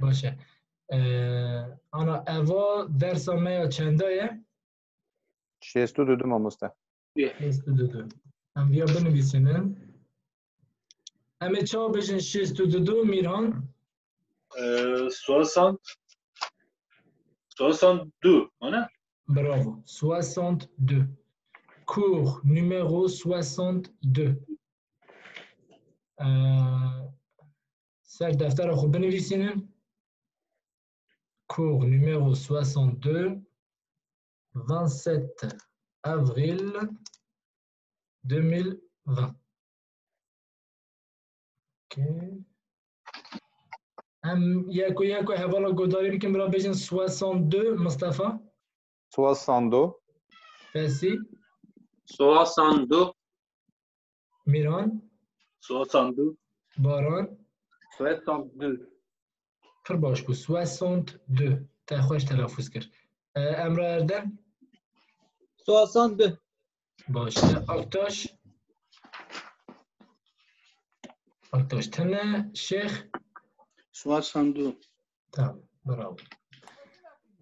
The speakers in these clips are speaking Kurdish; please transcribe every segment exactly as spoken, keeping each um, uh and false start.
Baş e. Ee, ana eva dersa me ya çenda ye? Şêst û du mamoste. Şêst û du. Em viya binivîsînin. Em ê çawa bêjin şêst û du, Mîrhan? Euh, soixante, soixante-deux, voilà. Bravo. Soixante-deux. Cours numéro soixante-deux. Ee, ser deftera xwe binivîsînin. Cours numéro soixante-deux, vingt-sept avril deux mille vingt. Ok. Em yeko yeko hevala guhdarî bikin, bila bêjin soixante-deux, Mustafa. Soixante-deux. Fesî. Soixante-deux. Mîran. Soixante-deux. Baran. Soixante-deux. Pir baş bû. Soixante-deux. Te xweş telafûz kir. E, Emre Erdem. Soixante-deux. Baş e. Aktaş. Aktaş tene. Şêx. Soixante-deux. Tamam. Bravo.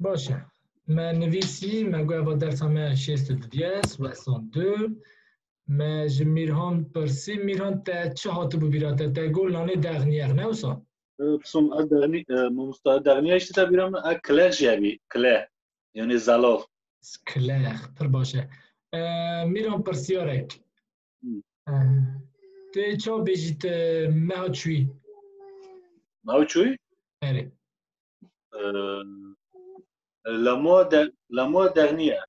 Baş e. Me nivîsî, me got eva dersa me şêst û du diye, soixante-deux. Me ji Mîrhan pirsî, Mîrhan te çi hatibû bîra te? Te got l'année dernière, ne wisa? Pisom, a dernier, mamosta, a dernier işte tabi, ama a kle jî hebî, kle. Yani zalav. Kle, pir baş e. E, Mîrhan, pirsiyarek. Hmm. E, tu çawa bêjî tu meha çûyî? Meha çûyî? Erê. Euh, le mois de, le mois dernier.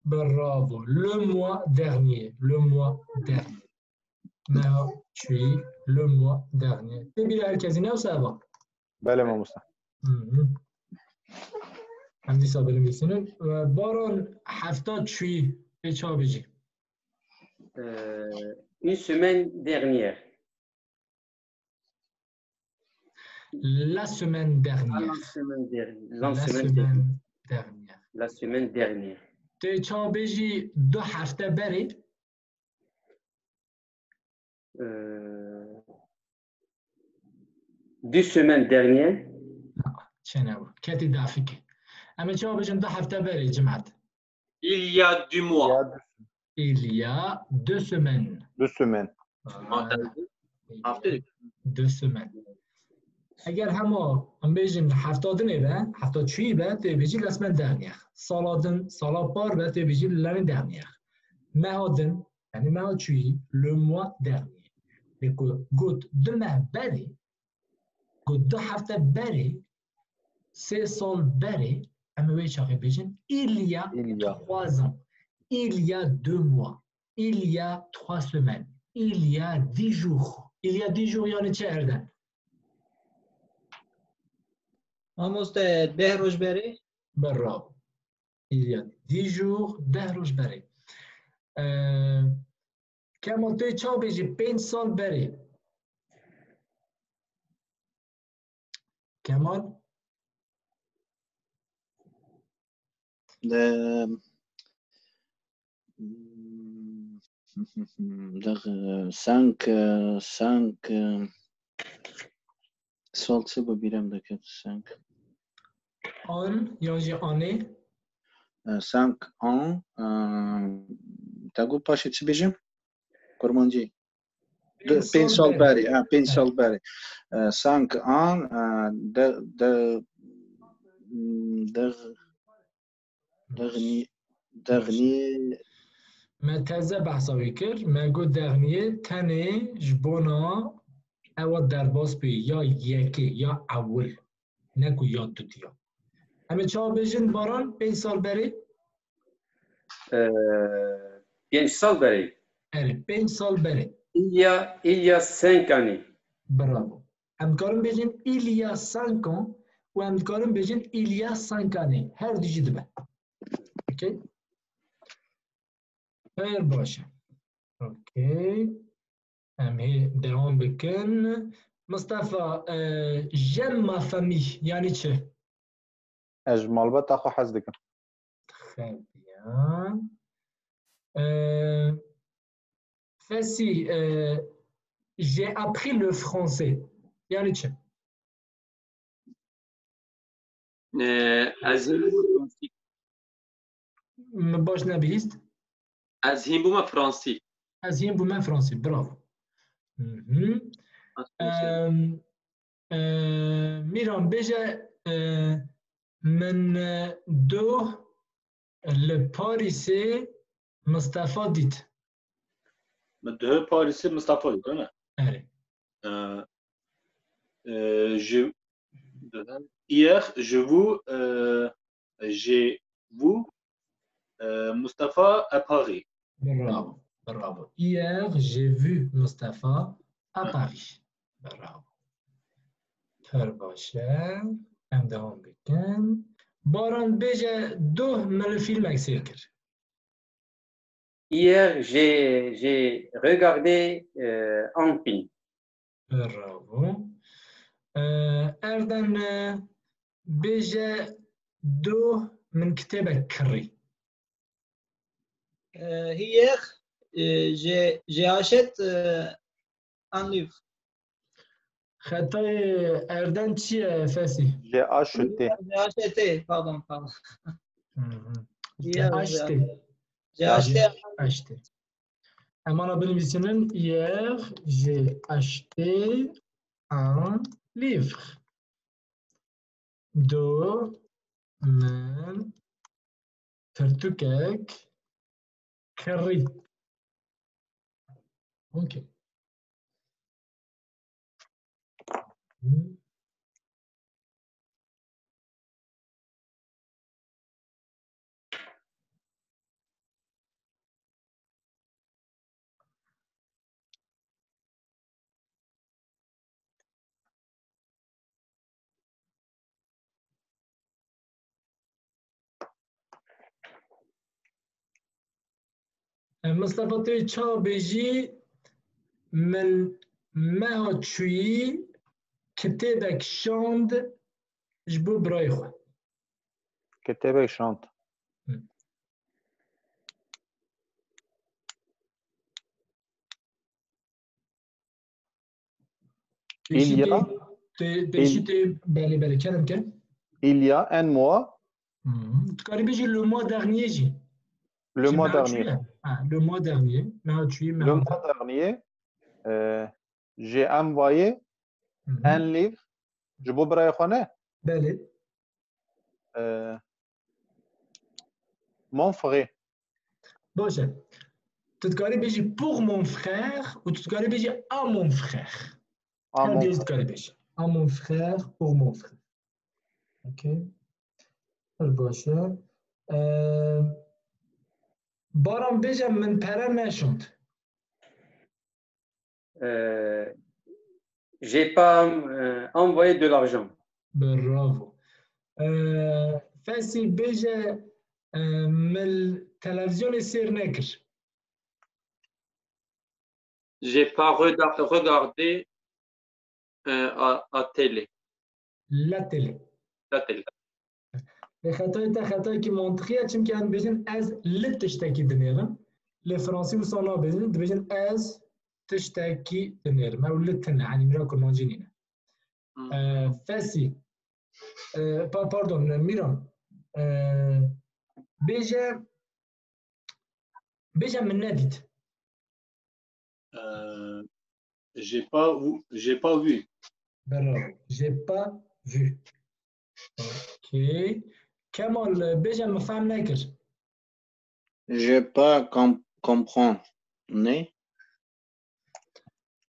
Bravo. Le mois dernier. Le mois dernier. Meha çûyî, le mois dernier. Tê bîra her kesî ne wisa eva? Belê mamoste. Hı hı. Em dîsa binivîsînin. E, Baran, hefta çûyî. Pê çawa bêjî? Euh, une semaine dernière. La semaine Ah, dernière. la semaine dernière. La La semaine semaine dernière. Dernière. La semaine dernière. Tu çawa bêjî du hefte berê? Euh, deux semaines dernière. Çene bu. Ketî dafikê. Em ê çawa bêjin du hefte berê, cimat? Il y a deux mois. Il y a deux semaines. Du semaines. Voilà. Hafta. Deux semaines. Eger hema em bêjin hefta dinê be, hefta çûyî be, tê bêjî la semaine dernière. Sala din, sala par be, tê bêjî l'année dernière. Meha din, yani meha çûyî, le mois dernier. Lê ku got du meh berê, got du hefte berê, sê sal berê, em ê wê çaxê bêjin, il y a Il y a. trois ans, il y a deux mois, il y a trois semaines, il y a dix jours. Il y a dix jours yani çi, Erdem? Mamoste, deh roj berê. Bravo. Il y a dix jours, deh roj berê. Ee, Kemal, tu çawa bêjî pênc sal berê? Kemal? De, de, cinq, cinq, sol çi bi bîrem deket, cinq. An yan jî anê? Cinq ans, te got paşê çi bêjim? Kurmancî. Pênc sal berê, ha, pênc sal berê. Cinq ans, de, de, de, dernier, dernier. Me teze behsa wî kir, me got dernier tenê ji bona ewa derbas bê ya yekê, ya ewil. Ne ku ya dutiya. Em ê çawa bêjin, Baran, pênc sal berê? Euh, pênc sal berê. Erê, pênc sal berê. Il y a, il y a cinq années. Bravo. Em dikarin bêjin il y a cinq ans û em dikarin bêjin il y a cinq années. Her du jî dibe. Okey? Pir baş e. Okey. Em hê dewam bikin. Mustafa, e, j'aime ma famille yani çi? Ez ji malbata xwe hez dikim. Très bien. E, Fesî, e, j'ai appris le français. Yani çi? Ee, ez hîn bûme Fransî. Min baş nebihîst. Ez hîn bûme Fransî. Ez hîn bûme Fransî. Bravo. Mhm. Em, e, Mîran bêje, e, min, e, doh li Parîsê Mistefa dît. Min doh Parîsê Mistefa dît, ne? Erê. Euh, euh, je, hier, je vous, euh, j'ai vu, euh, Mustafa à Paris. Bravo, bravo. Hier, j'ai vu Mustafa à Paris. Bravo. Pir baş e. Em devam bikin. Baran bêje doh min li fîlmek sêr kir. Hier, j'ai j'ai regardé euh, un film. Bravo. Ee, Erden, e, bêje doh min kitêbek kirî. Euh, hier, euh, j'ai j'ai acheté euh, un livre. Xetayê Erden çi ye Fesî? J'ai acheté. J'ai acheté, pardon, pardon. Hı hı. Hier, Acheté. J'ai acheté. Acheté. Em ana binivîsînin: hier, j'ai acheté un livre. Doh min pirtûkek kirî. Ok. Mistefa, tu çawa bêjî, min meha çûyî kitêbek şand ji bo birayê xwe. Kitêbek şand. Pêşî tê, pêşî tê, belê, belê, kerem ke. Il y a un mois. Tu karî bêjî le mois dernier jî. Le mois dernier. Ha, le mois dernier. Meha çûyî, le mois dernier, euh, j'ai envoyé un livre. Ji bo birayê xwe ne? Belê. Euh, mon frère. Baş e. Tu dikarî bêjî pour mon frère û tu dikarî bêjî à mon frère. À Her mon dî tu dikarî bêjî. À mon frère, pour mon frère. Ok. Pir baş e. Ee, Baran, bêje min pere neşand. Euh, j'ai pas euh, envoyé de l'argent. Bravo. Ee, Fesî, bêje, e, min televîzyonê sêr nekir. J'ai pas rega- regardé euh, à, à télé. La télé. La télé. Lê xetayê te xetayekî mantiqî ye, çimkî em dibêjin ez li tiştekî dinêrim. Lê fransî wisa nabêjin, dibêjin ez tiştekî dinêrim. Ew li tune, yanî mîra kurmancî nîne. Hmm. Ee, Fesî. Ee, pa- pardon, Mîran. Ee, bêje, bêje min nedît. Euh, j'ai pas vu, j'ai pas vu. Bravo. J'ai pas vu. Ok. Kemal, bêje min fehm nekir. Je pas com- comprendre.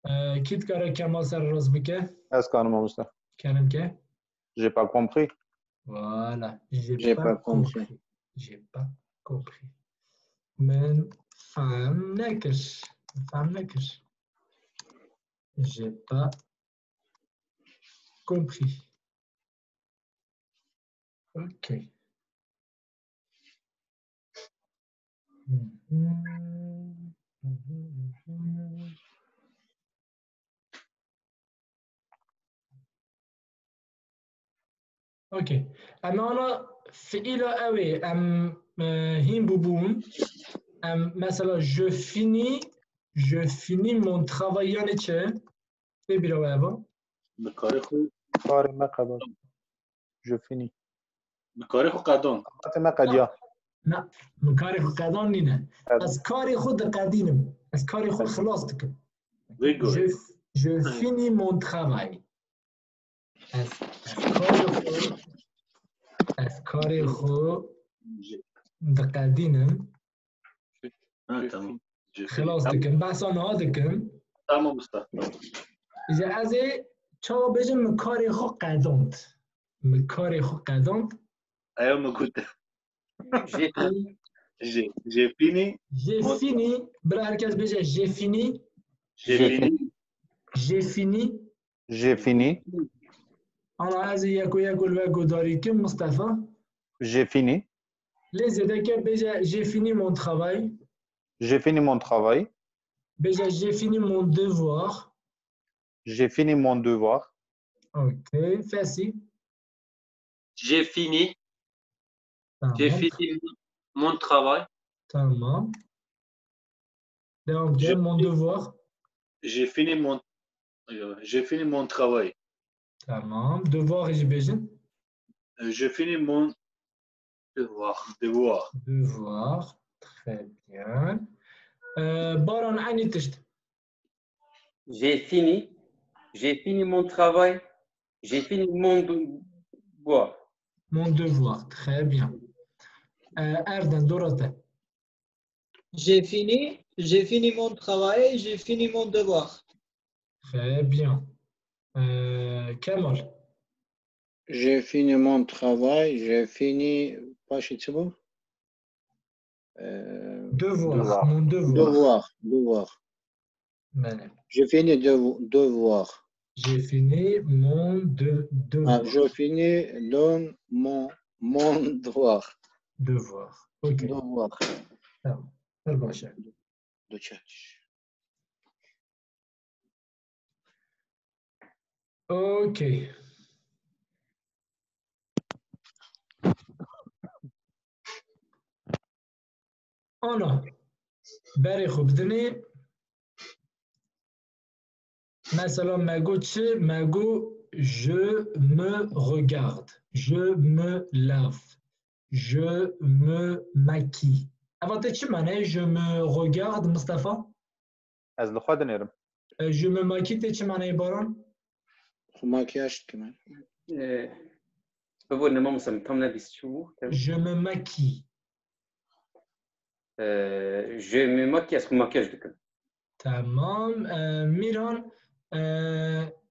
Ee, kî dikare Kemal sererast bike? Ez karim mamoste. Kerem ke. J'ai pas compris. Voilà. J'ai J'ai pas pas compris. compris. J'ai pas compris. Min fehm nekir. Min fehm nekir. J'ai pas compris. Ok. Ok. Em ana fiîla ew ê em, e, hîn bûbûn. Em mesela je finis, je finis mon travail yanê çi? Tê bîra we eva? Bi karê xwe. Karê me qebal. Je finis. Bi karê xwe qedand. Xebatê me qediya. Na, min karê xwe qedan nîne. Ez karê xwe diqedînim. Ez karê xwe xilas dikim. Vê gurê. Je, je finis mon travail. Ez, ez karê xwe, ez karê xwe diqedînim. Ha, tamam. Xilas dikim. Behsa niha dikim. Tamam usta. Ji ez ê çawa bêjim, min karê xwe qedand. Min karê xwe qedand. Eyo min got. J'ai fini. J'ai, j'ai fini. J'ai fini. Bira her kes bêje j'ai fini. J'ai fini. J'ai fini. J'ai fini. Ana ez ê yeko yeko li we guhdarî kim, Mustafa. J'ai fini. Lê zêdeke bêje j'ai fini mon travail. J'ai fini mon travail. Bêje j'ai fini mon devoir. J'ai fini mon devoir. Ok. Fesî. J'ai fini. J'ai fini mon travail. Tamam. Devam ke, mon devoir. J'ai fini mon, j'ai fini mon travail. Tamam. Devoir jî bêjin. J'ai fini mon devoir. Devoir. Devoir. Très bien. Ee, Baran, aynî tişt. J'ai fini. J'ai fini mon travail. J'ai fini mon devoir. Mon devoir. Très bien. Ee, Erdem, dora te. J'ai fini. J'ai fini mon travail. J'ai fini mon devoir. Très bien. Ee, Kemal. J'ai fini mon travail, j'ai fini, paşê çi bû? Ee, devoir, mon devoir. Devoir, devoir. Belê. J'ai fini dev-, devoir. J'ai fini mon de-, devoir. Ha, je finis le, mon, mon devoir. Devoir. Ok. Devoir. Tamam. Pir baş e. Deçer. Ok. Ana, berê xwe bidinê. Mesela me got çi? Me got je me regarde, je me lave, je me maquille. Eva tê çi mane? Je me regarde, Mustafa? Ez li xwe dinêrim. E, je me maquille tê çi maneyê, Baran? Xwe makiyaj dikim. E, bibû nema, mesela tam nebîst çi bû? Je me maquille. E, je me maquille, ez xwe makiyaj dikim. Tamam. E, Mîran, e,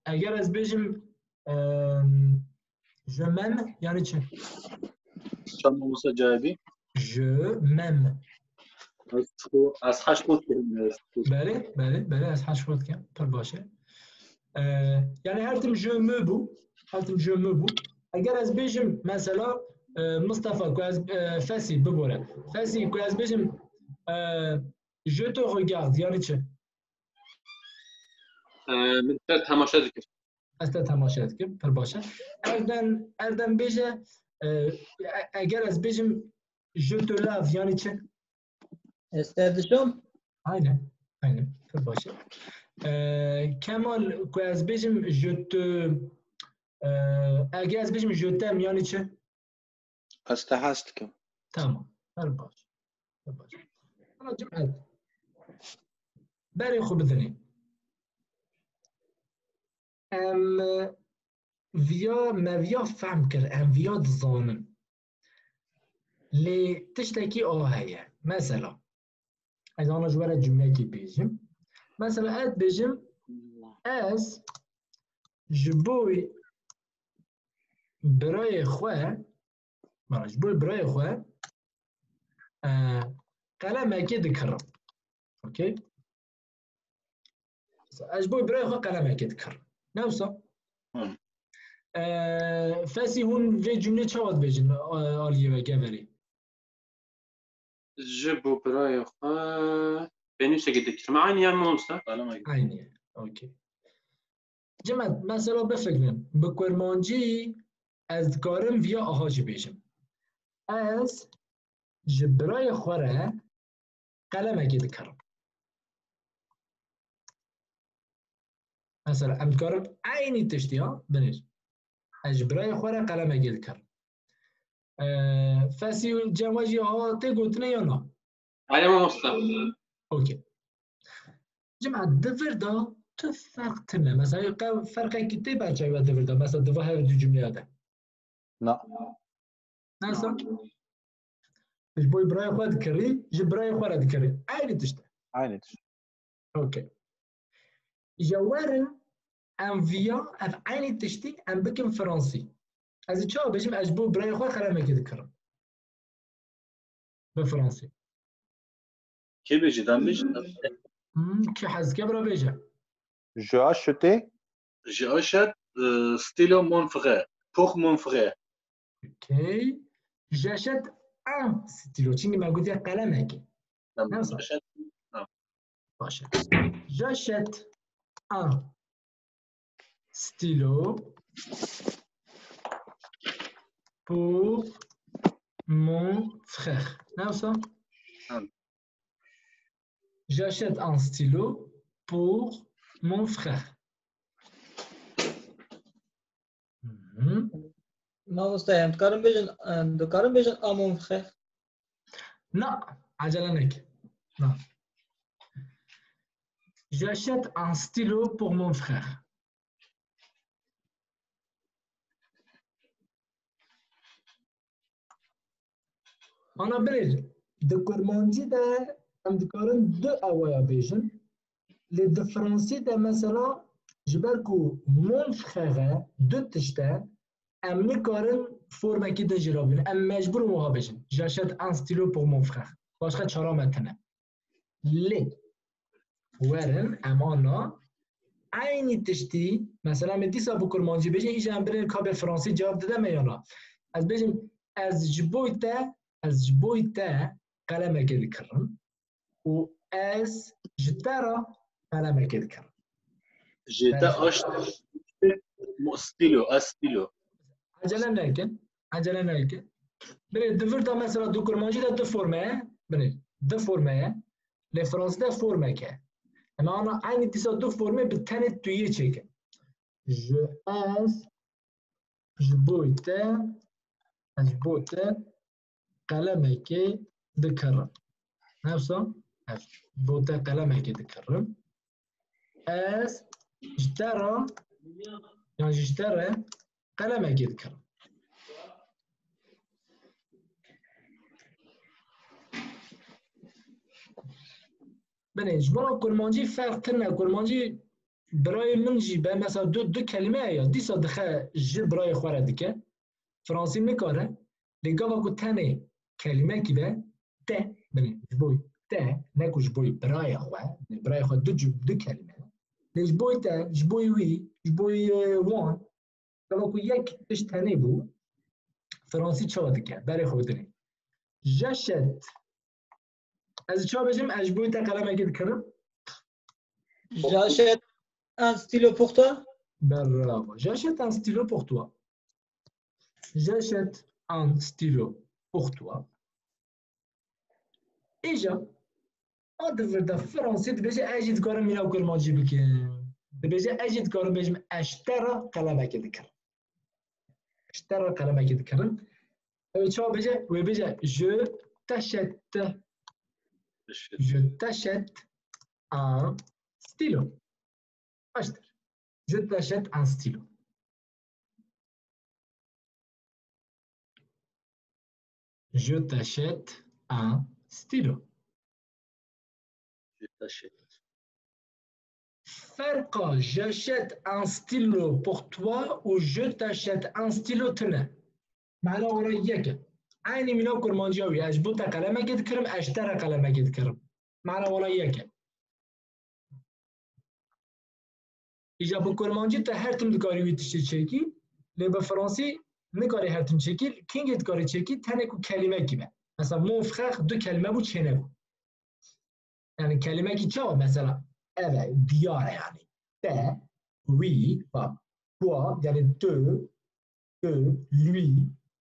eger ez bêjim, e, je m'aime, yani çi? Çend mamosta cayê bî? Je m'aime. Ez xwe, ez heş xwe dikim. Belê, belê, belê, ez heş xwe dikim. Pir baş e. E, yani her tim je me bû. Her tim je me bû. Eger ez bêjim, mesela, e, Mustafa, ku ez, e, Fesî, bibore. Fesî, ku ez bêjim, e, je te regarde, yani çi? E, min te temaşe dikir. Ez te temaşe dikim, pir baş e. Erdem, Erdem bêje, e, e-, eger ez bêjim, je te lave, yani çi? Ez te dişom. Aynen, aynen, pir baş e. E, Kemal, ku ez bêjim, je te, e, eger ez bêjim, je t'aime, yani çi? Ez te hez dikim. Tamam. Her baş. Her baş. Ana cimet. Berê xwe bidinê. Em viya, me viya fehm kir, em viya dizanin. Lê tiştekî a heye. Mesela, ez ana ji we re cumlekî bêjim. Mesela, ez dibêjim, ez ji bo birayê xwe, mana, ji bo birayê xwe, e, qelemekê dikirim. Okey? Ez ji bo birayê xwe qelemekê dikirim. Ne wisa? Hı. E, Fesî, hûn vê cumlê çawa dibêjin, e, aliyê we geverê? Ji bo birayê xwe pênûsekê dikirim. Aynî ye mamoste? Aynî ye. Okey. Cimet, mesela bifikrin, bi kurmancî ez dikarim viya aha jî bêjim. Ez ji birayê xwe re qelemekê dikirim. Mesela, em dikarin eynî tiştî ya binêr. Ez ji birayê xwe re qelemekê dikirim. Ee, Fesî û Cem we jî ha tê gotinê ya na? Erê mamosta. Okey. Cima di vir de tu ferq tine. Mesela qe-, ferqekî tê berçavê we di vir de. Mesela di va her du cumleya de. Na. Neyse. Ji bo birayê xwe dikirî, ji birayê xwe re dikirî. Eynî tişt e. Eynî tişt. Okey. Ji werin em viya ev eynî tiştî em bikin fransî. Ez ê çawa bêjim, ez ji bo birayê xwe qelemekê dikirim. Bi fransî. Kê bêje, dem bêje? Hmm, kê hez dike bira bêje. Je achète. Je achète, e, stylo mon frère. Pour mon frère. Okey. J'achète un stylo. Çimkî me gotiye qelemekê. Tamam. Nasıl? J'achète. Tamam. Baş e. J'achète un stylo pour mon frère. Ne wisa? Tamam. J'achète un stylo pour mon frère. Mhm. Mamoste, em dikarin bêjin, em dikarin bêjin à mon frère? Na, acele neke. Na. J'achète un stylo pour mon frère. Ana birêr, di kurmancî de em dikarin du awaya bêjin. Lê di fransî de mesela ji ber ku mon frère du tişt e, em nikarin formekî din jê re bibin. Em mecbûr in wiha bêjin. J'achète un stylo pour mon frère. Başqa çara me tine. Lê werin em ana eynî tiştî, mesela me dîsa bi kurmancî bêjin, îja em binên ka bê fransî cewab dide me ya na. Ez bêjim, ez ji bo te, ez ji bo te qelemekê dikirim û ez ji te re qelemekê dikirim. Ji te aşt mo-, stîlo, ez stîlo. Acele nekin. Acele nekin. Binê di vir de mesela di kurmancî de du forme ye. Binê du forme ye. Lê fransî de formek e. Em ana eynî dîsa du formê bi tenê tu yê çêkin. Ji ez, ji bo te, ez ji bo te qelemekê dikirim. Ne wisa? Ez ji bo te qelemekê dikirim. Ez ji te re, yan jî ji te re qelemekê dikirim. Binê, ji bo kurmancî ferq tune. Kurmancî birayê min jî be, mesela du, du kelîme ye ya, dîsa dixe ji birayê xwe re dike. Fransî nikare. Lê gava ku tenê kelîmekî be, te, binê, ji bo te, ne ku ji bo birayê xwe, binê, birayê xwe du cim-, du kelîme. Lê ji bo te, ji bo wî, ji bo, e, wan, gava ku yek tişt tenê bû, fransî çawa dike? Berê xwe bidinê. J'achète. Ez çawa bêjim? Ez ji bo te qelemekê dikirim. J'achète un stylo pour toi. Bravo. J'achète un stylo pour toi. J'achète un stylo pour toi. Îja, a di vir de fransî dibêje, ez jî dikarim mîna kurmancî bikim. Dibêje, ez jî dikarim bêjim, ez ji te re qelemekê dikirim. Ji te re qelemekê dikirim. Ew ê çawa bêje? Wê bêje, je t'achète. Je t'achète un stylo. Baştir. Je t'achète un stylo. Je t'achète un stylo. Je t'achète. Ferqa j'achète un stylo pour toi û je t'achète un stylo tune. Mana wana yek e. Eynî mîna kurmanciya wî. Ez ji bo te qelemekê dikirim, ez ji te re qelemekê dikirim. Mana wana yek e. Îja bi kurmancî te her tim dikarî wî tiştê çêkî, lê bi fransî nikarî her tim çêkî. Kîngê dikarî çêkî, tenê ku kelîmekî be. Mesela mon frère du kelîme bû, çênebû. Yani kelîmekî çawa? Mesela ev e, diyar e yani. Te, wî, bak. Toi, yani tu, tu, lui,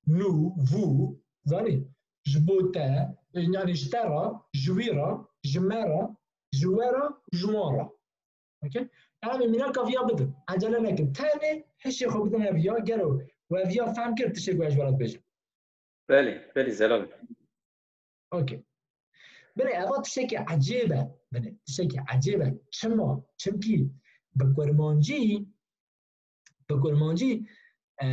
nous, vous, zanî? Ji bo te, yani ji te re, ji wî re, ji me re, ji we re, ji wan re. Okey? Em ê mînaka viya bidin. Acele nekin. Tenê hişê xwe bidin ev ya, gelo we viya fehm kir tiştê ku ez ji we re dibêjim. Belê, belê, zelal. Okey. Binê, eva tiştekî ecêb e. Binê, tiştekî ecêb e. Çima? Çimkî bi kurmancî, bi kurmancî, e,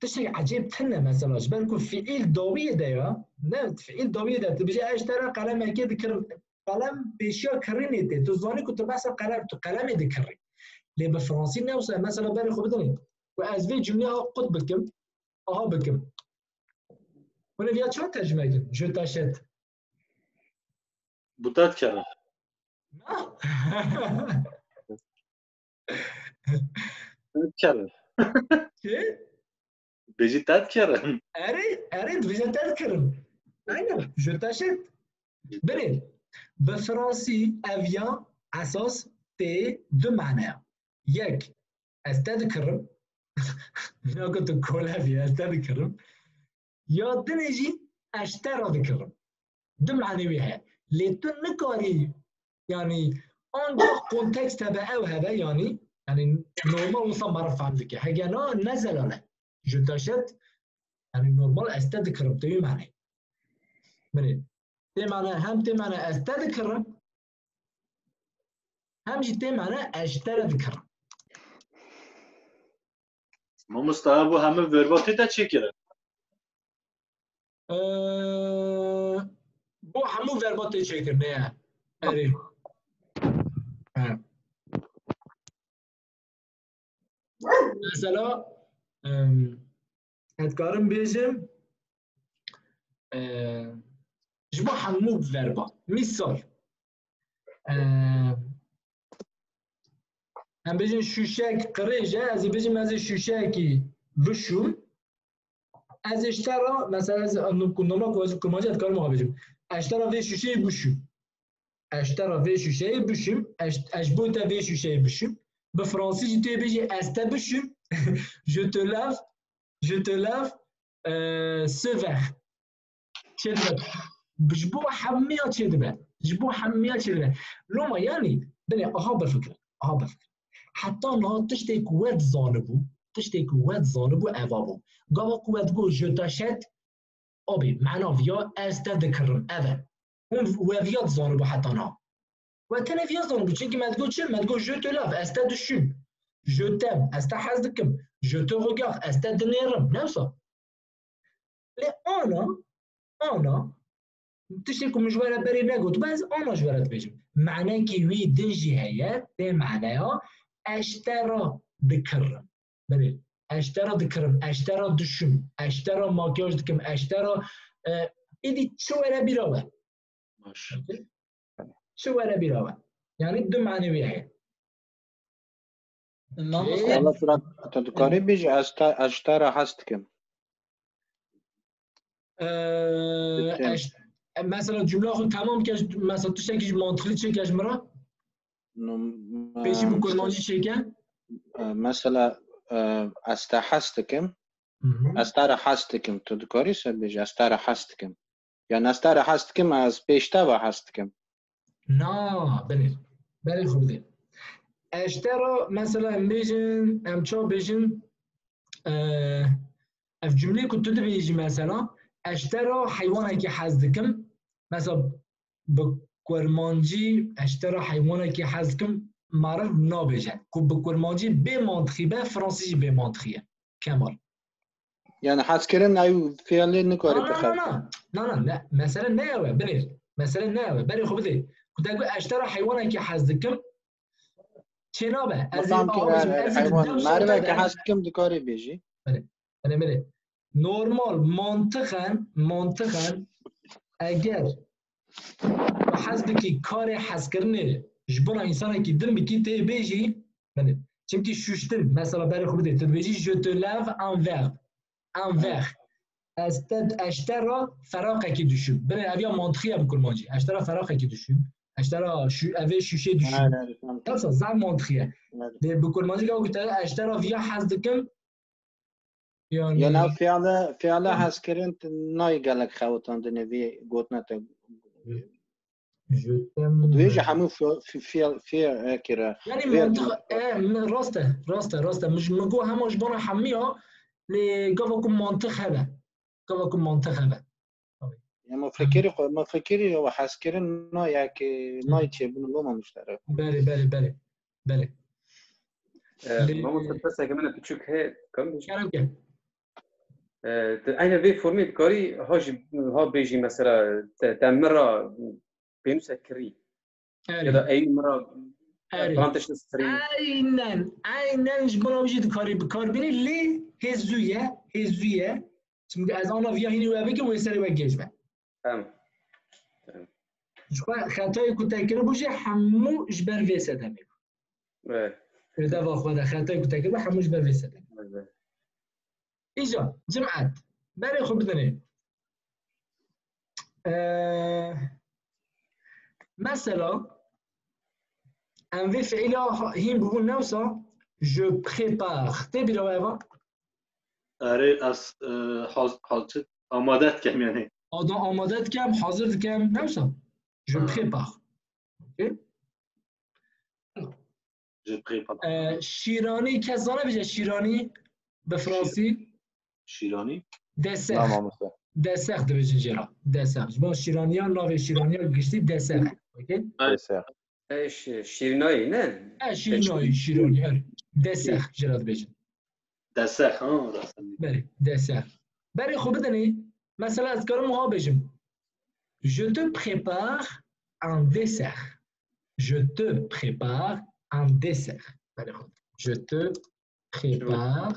tiştekî ecêb tune mesela. Ji ber ku fiîl dawiyê de ya, ne, fiîl dawiyê de, tu bijî, "Ez ji te re qelemekê dikirim." Qelem pêşiya kirînê tê. Tu zanî ku tu behsa qelem, tu qelemê dikirî. Lê bi fransî ne wisa, mesela berê xwe bidinê. Ku ez vê cumleyê qut bikim, aha bikim. Hûn ê viya çawa tercüme kin? Je t'achète. Bû te dikerim. Na? Te dikerim. Çi? Bêjî te dikerim. Erê, erê, dibêje te dikirim. Aynen, je t'achète. Binê, bi fransî ev ya esas tê du maneya. Yek, ez te dikirim. Nako tu kolevî, ez te dikirim. Ya dinê jî ez ji te re dikirim. Du manê wî heye. Lê tu nikarî, yanî, ancax kontekst hebe, ew hebe, yanî, yanî normal wisa meriv fehm dike. Hege na, ne zelal e. Je t'achète, yanî normal ez te dikirim, tu wî manê. Binê. Tê mane, hem tê mane ez te dikirim, hem jî tê mane ez ji te re dikirim. Mamosta, bu hemû verba tê de çêkirin? Ee, bu hemû verba tê çêkirinê ye. Erê. He. Mesela, em, ez dikarim bêjim, e, ji bo hemû verba. Mîsal, e, em bêjin şûşeyek qirêj e, ez ê bêjim ez ê şûşeyekî bişûm. Ez ê ji te re, mesela ez, normal ku ez kurmancî ez dikarim wiha bêjim. Ez ji te re vê şûşeyê bişûm. Ez ji te re vê şûşeyê bişûm. Ez, ez ji bo te vê şûşeyê bişûm. Bi fransî jî tu yê bêjî ez te bişûm. Je te lave, je te lave, euh, ce verre. Çêdibe. Ji bo hemiya çêdibe. Ji bo hemiya çêdibe. Loma yanî, binê, aha bifikir. Aha bifikir. Heta niha tiştê ku we dizanibû, tiştê ku we dizanibû eva bû. Gava ku we digot je t'achète, abî, mena viya ez te dikirim, ev e. Hûn we viya dizanibû heta niha. We tenê viya zanibû, çimkî me digot çi? Me digot je te lave, ez te dişûm. Je t'aime, ez te hez dikim. Je te regarde, ez te dinêrim. Ne wisa? Lê ana, ana, tiştê ku min ji we re berê negot, ez ana ji we re dibêjim. Manekî wî din jî heye, tê maneya ez ji te re dikirim. Belê, ez ji te re dikirim, ez ji te re dişûm, ez ji te re makyaj dikim, ez ji te re, e, êdî çi were bîra we. Baş. Çi were bîra we. Yanî du manê wî heye. Mamoste. Wala tu, tu dikarî bêjî ez te, ez ji te re hez dikim. Ee, ez, e, mesela cumla xwe temam ke, mesela tiştekî ji mantiqî çêke ji min re? Pêşî bi kurmancî çêke? E, mesela, e, ez te hez dikim. Ez te re hez dikim. Tu dikarî se bêjî ez te re hez dikim. Yan ez te re hez dikim, ez pêş te ve hez dikim. Na, belê. Belê xwe bidê. Ez ji te re, mesela, em bêjin, em çawa bêjin, e, ev cumleyê ku tu dibêjî, mesela, ez ji te re heywanekî hez dikim, mesela, bi kurmancî, ez ji te re heywanekî hez dikim, meriv nabêje. Ku bi kurmancî bê mantiqî be, fransî jî bê mantiqî ye. Kemal. Yani hezkirin ew fiilê nikare bixebitin. Na, na, na, ne, mesele ne ew e, binêr. Mesele ne ew e, berê xwe bidê. Ku te got, ez ji te re heywanekî hez dikim, çênabe. Ez ê, tamam ki, awêjim, ez ê heywan, merivekî hez dikim dikarê bêjî. Belê, belê, belê. Normal, mantiqen, mantiqen, eger hez bikî karê hezkirinê ji bona însanekî din bikî, tê bêjî, belê. Çimkî şûştin, mesela berê xwe bidê, tu dibêjî, je te lave un verre. Un verre. Ez te, ez ji te re feraqekî dişûm. Binê ev ya mantiqî ye bi kurmancî. Ez ji te re feraqekî dişûm. Ez ji te re şû-, ev ê şûşê dişûm. Aynen, tamam. Yoksa zaf mantiqî ye. Aynen. Lê bi kurmancî gava ku te, ez ji te re viya hez dikim. Yani, ya nav fiile, fiile hezkirin nayê gelek xewitandinê vê gotina te. Je t'aime. Dibêje hemû fi-, fi-, fiil, fiil, e, kire. Yani mantiq, e, min, rast e, rast e, rast e. Min, min got hema ji bona hemiya, lê gava ku mantiq hebe. Gava ku mantiq hebe. Ya ma fikirî xwe, ma fikirî ya hezkirin na ya ki nayê çêbûn loma muşterek. Belê, belê, belê. Belê. E, Mamoste, pirseke min piçûk heye, karim bêjim? Kerem ke. E, tu eyne vê formê dikarî ha jî, ha bêjî mesela te, te min ra pênûse kirî. Ya da Erê. Ey min ra Erê. filan tişt string. Aynen, aynen ji bo vê jî dikarî bikar bînî, lê hê zû ye, hê zû ye. Çimkî ez ana viya hînî we bikim, wê serê we gêj be. Tamam. Ji xwe xetayê ku te kiribû jî hemû ji ber vê sedemê bû. Evet. Li deva xwe de xetayê ku te kiribû hemû ji ber vê sedemê. Evet. Îca, cimet, berê xwe bidinê. Ee, mesela, em vê fiîla hîn bûbûn newsa, je prépare. Tê bîra we eva? Erê, ez e, haz, haz, amade dikem yani. Ada amade dikem, hazir dikem, newsa? Je Ha. prépare. Okey? Je prépare. Ee, şîranî, kes zane bêje şîranî bi fransî? Şîranî? Dessert. Na mamoste. Dessert dibêjin jê re. Dessert. Ji bo şîraniya, navê şîraniya giştî dessert. Okey? Dessert. E, şi- şîrinayî ne? E, şîrinayî, şîranî, er. Dessert jê re dibêjin. Dessert, ha, rastî. Belê, dessert. Berê xwe bidinê. Mesela ez karim wiha bêjim. Je te prépare un dessert. Je te prépare un dessert. Berê xwe. Je te prépare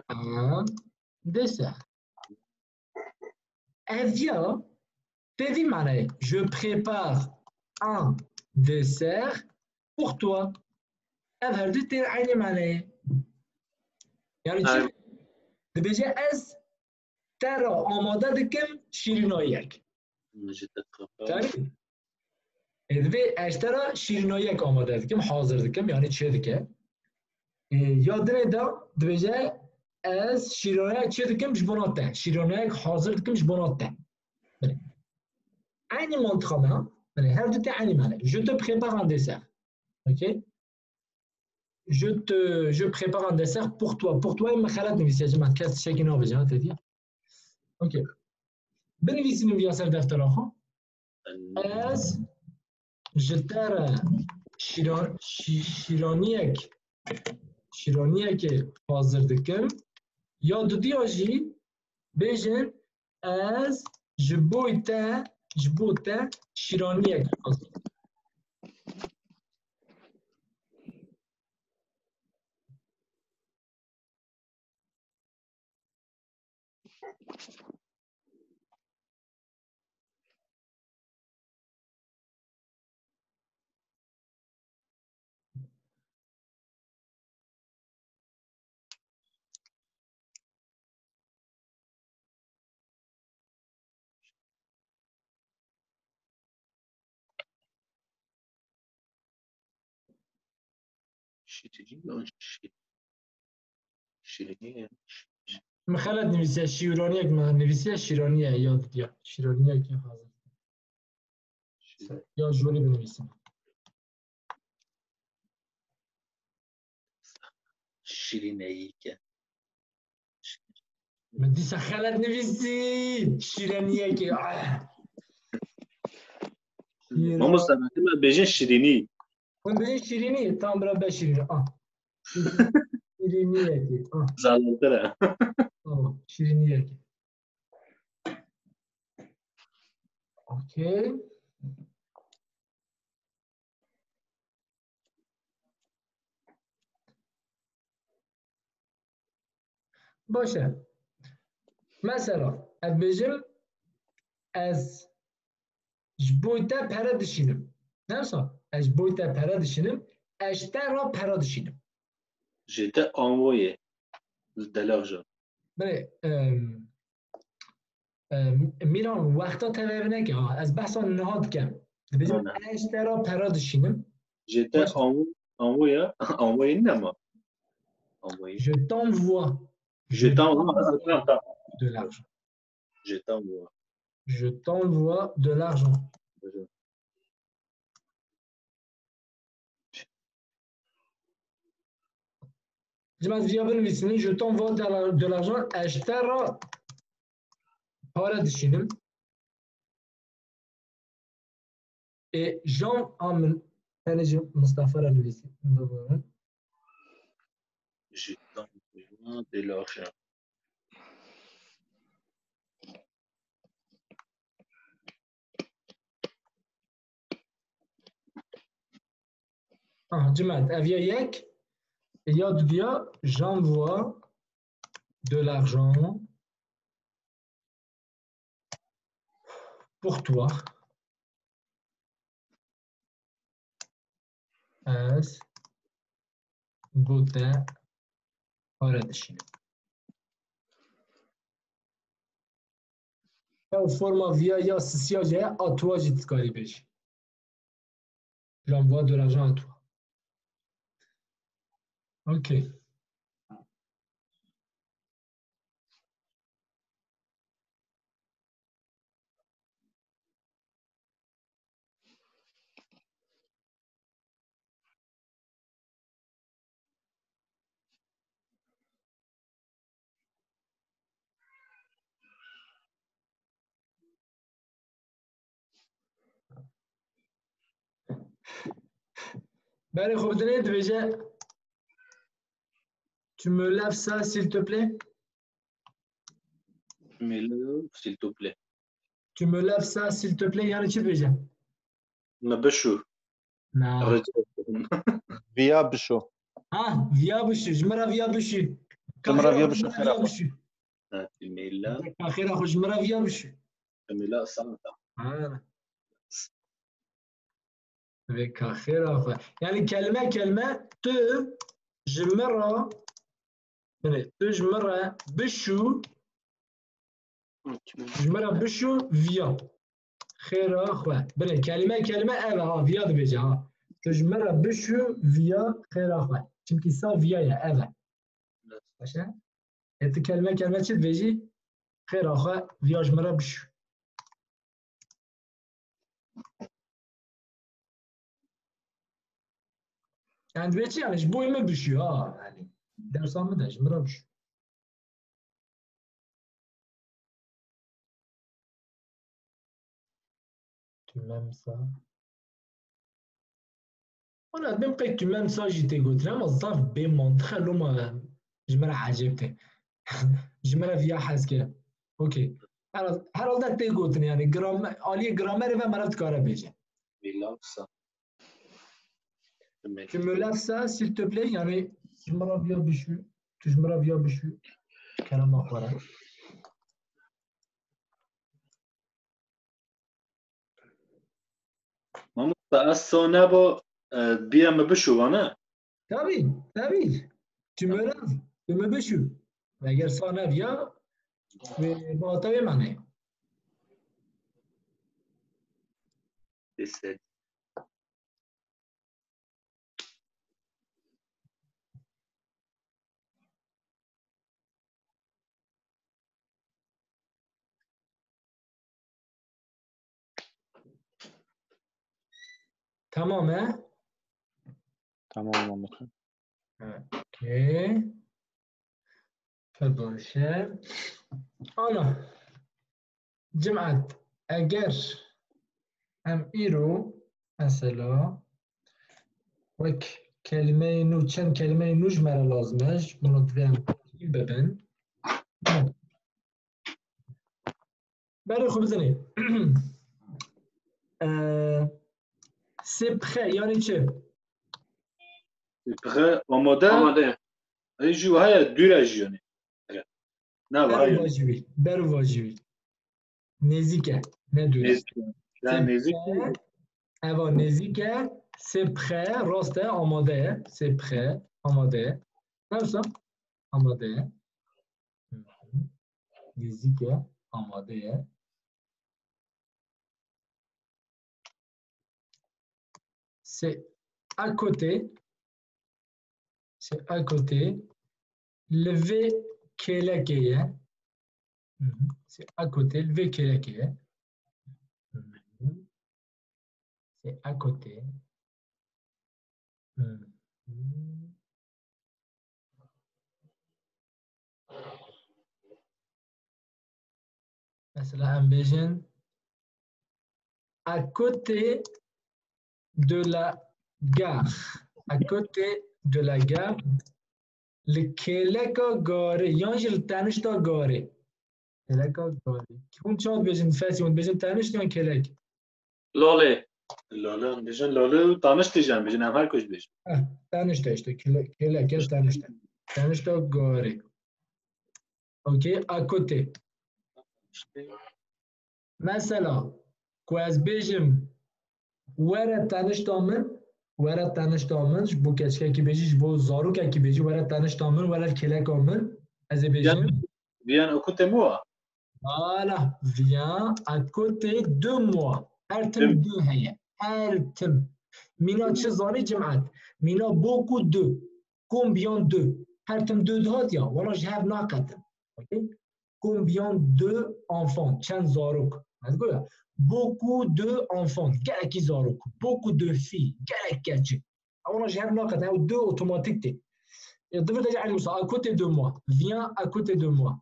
un dessert. Ev ya tê vî manayê. Je prépare un dessert pour toi. Ev her du tê eynî manayê. Yani çi? Aynen. Dibêje ez te re amade dikim şîrinayek. Je te prépare. Tarî. Ê, divê ez te re şîrinayek amade dikim, hazir dikim, yani çê dike. Ê, ya dinê de dibêje ez şîrinayek çê dikim ji bona te. Şîrinayek hazir dikim ji bona te. Belê. Eynî mantiqa me ha. Belê, her du tê eynî mane. Je te prépare un dessert. Okey? Je te, je prépare un dessert pour toi. Pour toi, me xelet nivîsiye, ji me kes tiştekî nabêje, ha, te diye. Okey. Binivîsînim viya ser deftera xwe. Ez ji te re şîra-, şî-, şîraniyek, şîraniyekê hazir dikim. Ya dudiya jî bêjin, ez ji bo te, ji bo te şîraniyek hazir dikim. Şîrînî yan şî-, şîrînî ye. Min xelet nivîsiye, şîraniyek min nivîsiye, şîraniye, ya didiya. Şîraniyekê hazir. Şîrî-, Ya jorî binivîsim. şîrîneyî ke. Min dîsa xelet nivîsî. Şîraniyekê. Ah. Şîran- Mamoste, me bêjin şîrînî. Hûn bêjin şîrînî. Tamam, bira be şîrînî. Ah. Şîrîniyekê. Ah. Zalimtir e. Tamam. Şîrîniyekê. Okey. Baş e. Mesela, ez bêjim, ez ji bo te pere dişînim. Ne wisa? Ez ji bo te pere dişînim, ez ji te re pere dişînim. Je t'ai envoyé de l'argent. Belê, em, em, Mîran, wexta te lê neke ha. Ez behsa niha dikem. Dibêjim, Ana. ez ji te re pere dişînim. Je t'ai Baş. envo-, envoyé, envoyé ne ma? Envoyé. Je t'envoie. Je t'envoie, attends, attends. De l'argent. Je t'envoie. Je t'envoie de l'argent. Cima viya binivîsînin, je t'envoie de la-, de l'argent, ez ji te re Para dişînim. E, Jean a min, tenê ji Mustafa re nivîsî. Bibûn. Ji Jean de l'argent. Ah, cimet, ev ya yek, ya dudiya, j'envoie de l'argent pour toi. Ez bo te para dişînim. Ew forma viya ya sisiya jî heye, à toi jî dikarî bêjî. J'envoie de l'argent à toi. Ok. Berê xwe bidinê, dibêje, tu me lèves ça, s'il te plaît? Tu me lèves, s'il te plaît. Tu me lèves ça, s'il te plaît, yani çi dibêje? Me bişû. Na. Rica ederim. Viya bişo. Ha, viya bişû. Ji me re viya bişû. Ji me re viya bişû, Ji me re xêra viya xwe. bişû. Ha, tu me lèves, Ka xêra xwe, ji me re viya bişû. tu me lèves ça. Ha. Vê ka xêra xwe. Yani kelime kelime tu ji me re, yani tu ji me re bişû, ji me re bişû viya. Xêra xwe. Binê kelime kelime ev e ha, viya dibêje ha. Tu ji me re bişû viya xêra xwe. Çimkî ça viya ye, ev e. Baş e? Ê tu kelime kelime çi dibêjî? Xêra xwe, viya ji me re bişû. Yani dibê çi yani? Ji bo wê min bişû ha. Yani dersa min de ji me re bişû. Tu m'aimes ça. Wala, dem qey tu m'aimes ça jî tê gotin, ama zaf bê mantiq e, loma ji me re ecêb tê. Ji me re viya hez kir. Okey. Herhal-, herhalde tê gotin yani. Gramer, aliyê gramerê ve meriv dikare bêje. Me lèves ça. Tu me Tu me lèves ça, s'il te plaît, yani ji me re viya bişû. Tu ji me re viya bişû. Kerema xwe re. Mamosta, ez sane bo, e, biya me bişû, vane? Tabii, tabii. Tu me lèves, tu me bişû. Eger ça neviya, wê bata wê mane. Dese. Tamam e? Tamam, Mahmut. Okey. Pir baş e. Ana. Cimet, eger em îro, mesela, wek kelimeyê nû, çend kelimeyê nû ji me re lazim e, ji bo divê em bibin. Berê xwe bidinê. Eee, c'est prêt, yani çi? Prêt, amade. Amade. Ey jî heye, dûr e jî yani. Ne Ber var û yani. vajî wî, ber û vajî wî. Nêzîk e, ne dûr e. Nêzîk. Ya nêzîk. Eva nêzîk e, c'est prêt, rast e, amade ye. C'est prêt, amade ye. Ne wisa? Amade ye. Nêzîk e, amade ye. C'est à côté. C'est à côté. Li vê kêlekê ye. Mhm. C'est à côté. Li vê kêlekê ye. Mhm. C'est à côté. Mhm. Mesela em bêjin à côté de la gare. À côté de la gare. Li kêleka garê yan jî li tenişta garê. Kêleka garê. Hûn çawa dibêjin Fesî? Hûn dibêjin tenişt yan kêlek? Lolê. Lolê, em dibêjin lolê û taniştê jî em bêjin, em her ku jî dibêjin. Heh, tenişt e işte, kêle-, kêlek e, tenişt e. Tenişta garê. Okey, à côté. Mesela, ku ez bêjim, were tenişta min, were tenişta min, ji bo keçikekî bêjî, ji bo zarokekî bêjî, were tenişta min, were kêleka min, ez ê bêjim. Viens à côté moi. Voilà, viens à côté de moi. Her tim de heye. Her tim. Mîna çi zanî cimat? Mîna beaucoup de. Combien de? Her tim de dihat ya. Wana ji hev naqetin. Okey? Combien de enfants? Çend zarok? Ez goya. Beaucoup de enfants. Gelekî zarok. Beaucoup de filles. Gelek keçik. Wana ji hev naqetin. Ew de otomatik tê. E, di vir de jî elî wisa. À côté de moi. Viens à côté de moi.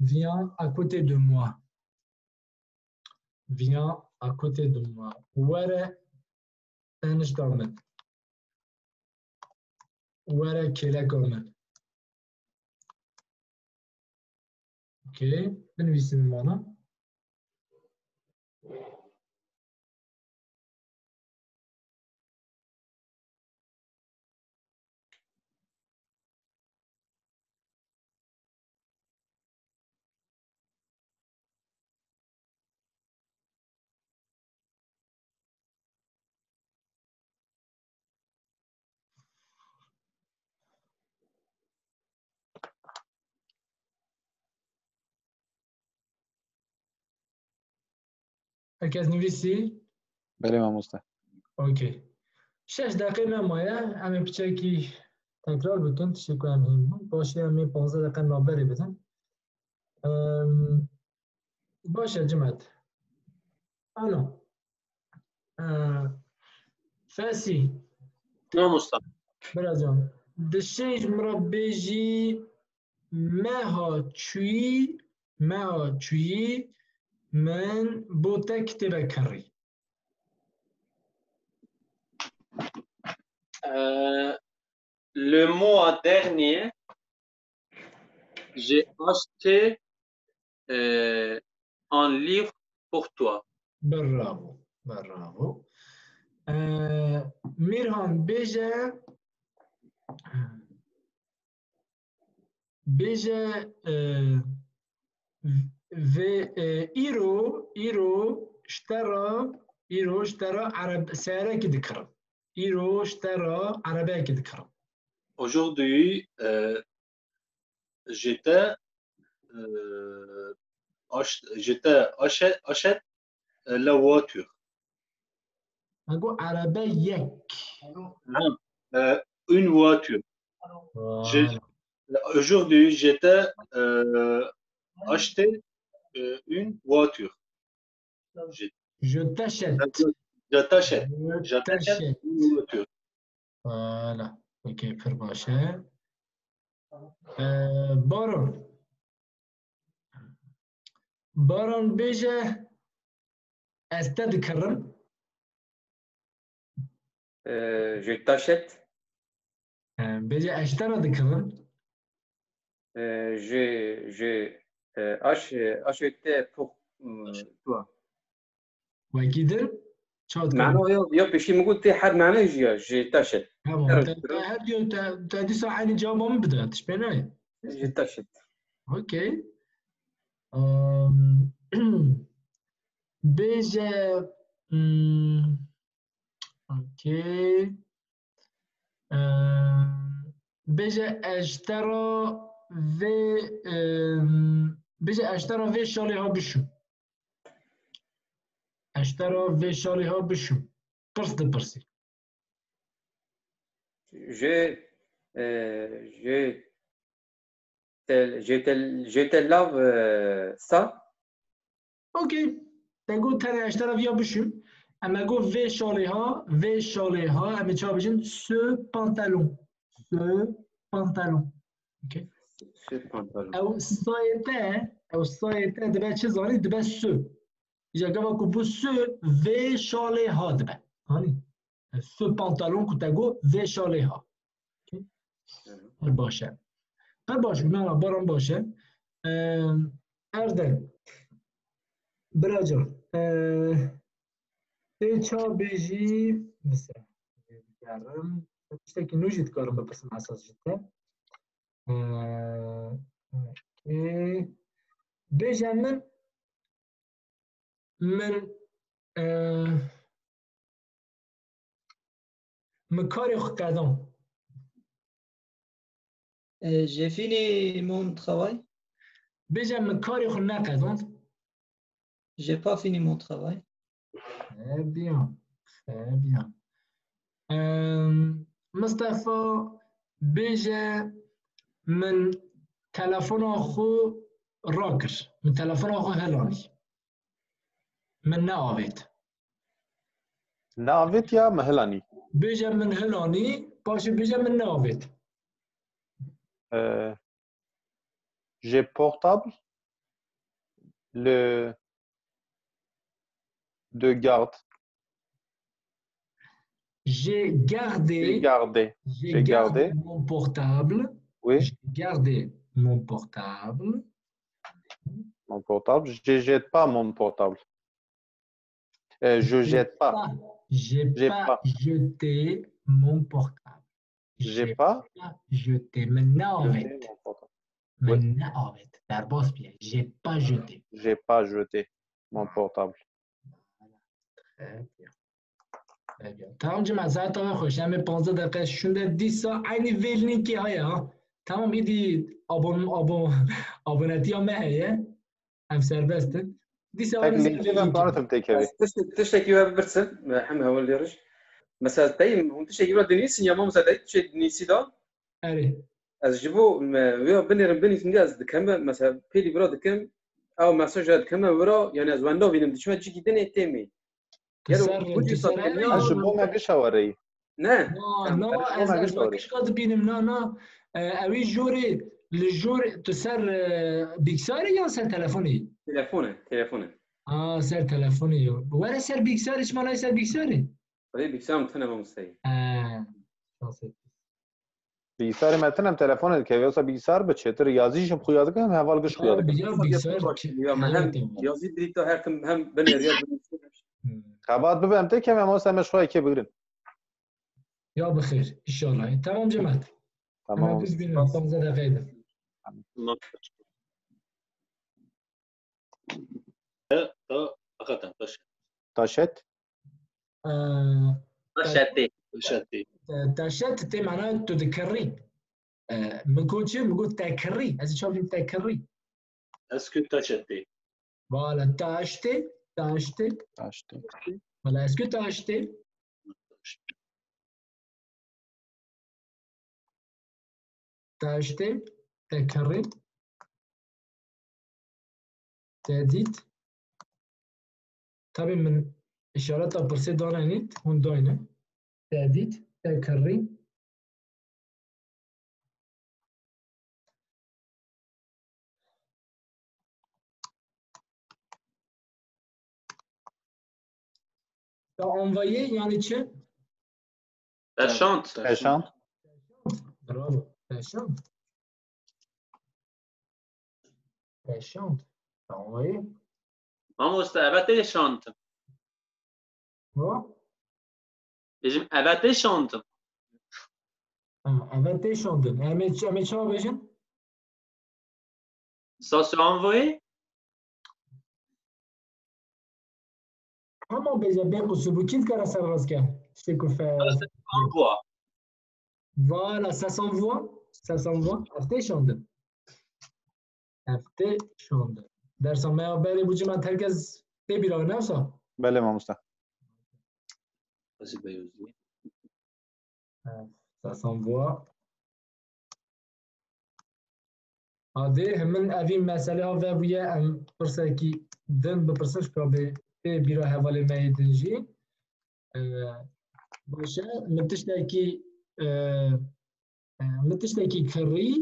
Viens à côté de moi. Viens à côté de moi. Were tenişta min. Were kêleka min. Okey. Binivîsînim wana. Herkes nivîsî? Belê mamoste. Okey. Şeş deqê me maye. Em ê piçekî tekrar bikin. Tiştê ku em hîn bûn. Paşê em ê panzdeh deqe navberê bidin. Em, baş e, cimet. Ano. Ee, Fesî. Mamosta. Bira can. Dişê ji min re bêjî meha çûyî, meha çûyî min bo te kitêbek kirî. Euh, le mois dernier, j'ai acheté, euh, un livre pour toi. Bravo, bravo. Ee, Mîrhan, bêje, bêje, e, vê, e, îro, îro ji te re, îro ji te re ereb-, seyarekî dikirim. Îro ji te re erebeyekî dikirim. Aujourd'hui, euh, je te, euh, ach-, je te achète, achète, euh, la voiture. Me got erebe yek. Ha, euh, une voiture. Je, aujourd'hui, je te, euh, acheté, euh, une voiture. Je t'achète. Je t'achète. Je t'achète une voiture. Voilà. Okey, pir baş e. Ee, Baron. Baron bêje, ez te dikirim. Ee, je t'achète. Ee, bêje, ez te re dikirim. Ee, je, je, e, ach-, e, acheté pour, e, toi. Wekî din? Çawa dikare? Mano yo, yo, pêşî min got tê her mane jî ya, je t'achète. Tamam, te, te her diyo, te, te dîsa eynî cevaba min bide, tişt pê nayê. Je t'achète. Okey. Em, bêje, hmm, okey. Em, bêje ez ji te re vê, em, bêje ez ji te re vê şalê ha bişûm. Ez ji te re vê şalê ha bişûm. Pirs dipirsî. Je, e, je te, je te, je te lave, e, ça. Okey. Te got tenê ez ji te re viya bişûm. Em e got vê şalê ha, vê şalê ha, em ê çawa bijin? Ce pantalon. Ce pantalon. Okey. Ce pantalon. Ew sayê te, Ew sayê te dibe çi zanî? Dibe su. Îja gava ku bû su, vê şalê ha dibe. Hanî? Su pantalon ku te got, vê şalê ha. Her baş e. Her baş, nana baran baş e. Ee, Erdem. Biracan. Ee, tê ça bêjî, mesela, digerim. Tiştekî nû jî dikarim bipirsim esas ji te. Ee, okey. Bêje min, min, ee, min karê xwe qedand. Euh, j'ai fini mon travail. Bêje min karê xwe neqedand. J'ai pas fini mon travail. Très bien. Très bien. Ee, Mistefa, bêje min telefona xwe rakir. Min telefona xwe hilanî. Min neavêt. Neavêt ya min hilanî? Bêje min hilanî, paşê bêje min neavêt. Euh, j'ai portable, le, de garde. J'ai gardé, J'ai gardé. j'ai J'ai gardé gardé. Mon portable. Oui, J'ai gardé mon portable. Mon portable. Je jette pas mon portable. Euh, je jette pas. J'ai J'ai pas pas. Jeté mon portable. J'ai pas Pas jeté. Min neavêt. jeté mon portable. Min neavêt. Derbas bûye. J'ai pas jeté. J'ai pas jeté mon portable. Très bien. Très bien. Tamam, cemaat, saeta we xweş. Em ê panzdeh deqe şûnde dîsa eynî vê linkê heye ha. Tamam, îdî abon-, abon-, abonetiya me heye. Em serbest in. Dîsa Tek em ser linkê vê ben linkê. baratim têkevî. Ez tiştek-, tiştekî we bipirsim, e, hem hewl diriş. Mesela teyim, hûn tiştekî wira dinîsin ya mamoste, tey tiştekî dinîsî da? Erê. Ez ji bo me wira binêrim, binîsim diye ez dikeme, mesela pêlî wira dikim, ew mesaj ya dikeme wira, yani ez wenda vînim, diçime cîkî dinê têmî. Tu Gelo ser, bu tu cî ser zaten ev ya. Ez ji bo me gişa we reyî. Ne. Na, Tamam, na, ez ez, ona ez gişa we reyî. Kişka dibînim, na, na. E, ew î jorê, li jor, tu ser, e, bilgisayarê ya ser telefonê? Telefone, telefone. Aa, ser telefonê yo. Were ser bilgisayarê, çima nayê ser bilgisayarê? Hadi bilgisayarım tane mamoste. He. Şans et. Bilgisayarê me tine, em telefonê dikeve, yoksa bilgisayar bi çêtir yazî jî xuya dike, hem heval giş xuya dike. Ya bilgisayar. Ya me hem yazî birîta her tim hem binêriya binîsim. Hmm. Xebat bibe em têkeve, em wasa me ji xwe yekê bigirin. Ya bixêr, inşallah. Tamam cemaat. Tamam. Em biz bînin, panzdeh deqeyê de. Hakikaten taş. Taşet. Ee, Taşetê. Taşetê. e, taşet tê mana tu dikirî. E, min got çi? Min got tekirî. Ez çav tekirî. Est-ce que taşetê? Voilà, taştê, taştê. Taştê. Voilà, est-ce que taştê? Taştê, tekirî. Tedît. Tabii min işareta pirsê dane nît, hûn dayne. Tedît, tekirî. Te envoyé yani çi? Te şand. Te şand. Bravo. Te şand. Te şand. Te envoyé. Mamoste, eve tê şand. Ha? Bêjim, eve tê şand. Ha, eve tê şandin. Em ê, em ê çawa bêjin? Ça se envoyé? Hema bêje bê qusûr bû. Kî dikare serrast ke? Tiştê ku fe- Envoie. Voilà, ça s'envoie. Ça s'envoie. Ev tê şandin. Ev tê şandin. Dersa me ya berê bû cima herkes tê bîra ne wisa? Belê mamoste. Hacı Beyazlı. Ev, ça s'envoie. Adê, hemin evî meselê ha vebûye, em pirsekî din bipirsin, ji ka bê tê bîra hevalê me yê din jî. Ee, baş e, min tiştekî, e, e, min tiştekî kirî,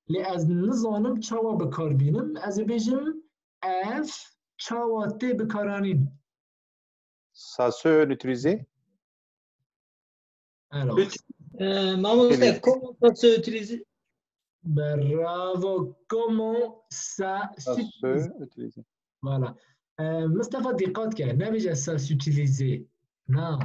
Lê ez nizanim çawa bi kar bînim. Ez ê bêjim ev çawa tê bikaranîn. Ça se utilise. Alors, Euh, maman, c'est comment ça se utilise? Bravo. Comment ça Ça s'utilise? se utilise. Voilà. Euh, Mustafa, dikkat ke. Nebêje ça s'utilise. Non.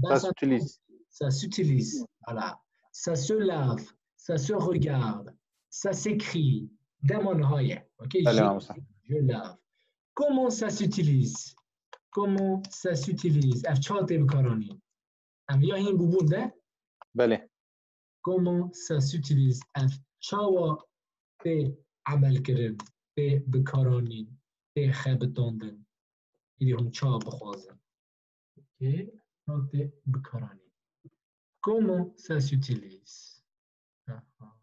Ça s'utilise. Ça s'utilise. Voilà. Ça se lave. Ça se regarde. Ça s'écrit. Dema niha ye. Ok. Belê, Je, mamoste. Je lave. Comment ça s'utilise? Comment ça s'utilise? Ev çawa tê bikaranîn? Ev ya hîn bûbûn de? Belê. Comment ça s'utilise? Ev çawa tê emel kirin, tê bikaranîn, tê xebitandin? Îdî hûn çawa bixwazin? Ok, çawa tê bikaranîn? Comment ça s'utilise? Aha.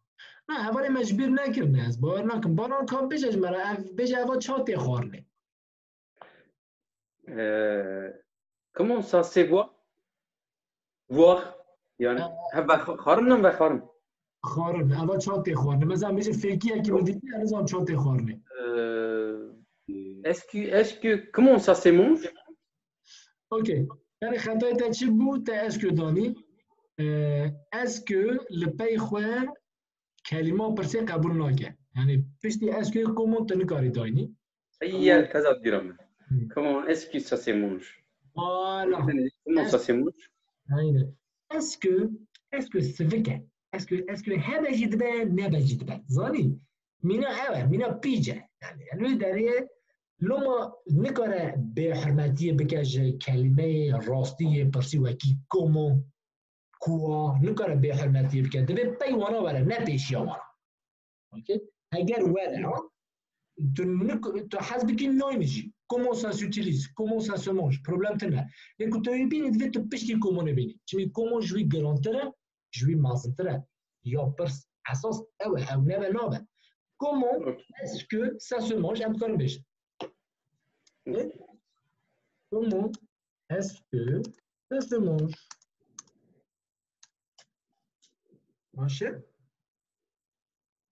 Na, hevalê me ji bîr nekirine, ez bawer nakim. Baran ka bêje ji me re, ev bêje eva çawa tê xwarinê? Euh, comment ça se voit? Voir. Yani, ha, ve xarin, ve xarin. Xwarin, eva çawa tê xwarinê? Mesela, bêje fêkiyekî min dîtî, ez nizanim çawa tê xwarinê. Euh, est-ce que, est-ce que, comment ça se mange? Ok. Yani xetayê te çi bû, te est-ce que danî? Ee, est-ce que li pey xwe kelîma pirsê qebûl nake. Yani piştî est-ce que comment tu nikarî daynî. Aïe, teza dira min. Hmm. Comment est-ce que ça se mange? Voilà. Comment ça se mange? Aynen. Est-ce que, est-ce que sivik e? Est-ce que, est-ce que hebe jî dibe, nebe jî dibe? Zanî? Mîna ew e, mîna pîç e. Yani, yani derê loma nikare bêhurmetiyê bike ji kelîmeyê rastî yê pirsî wekî comment, quoi, nikare bêhurmetiyê bike. Divê pey wana were, ne pêşiya wana. Ok? Eger were, ha? Tu, nik- tu hez bikî nayne jî. Comment ça s'utilise? Comment ça se mange? Problem tune. Lê ku tu wê bînî divê tu piştî commentê bînî. Çimî comment ji wî girantir e, ji wî mezintir e. Ya pirs esas ew e, ew nebe nabe. Comment Ok. est-ce que ça se mange? Em karin bêjin. Ok? Comment est-ce que ça se mange? Baş e?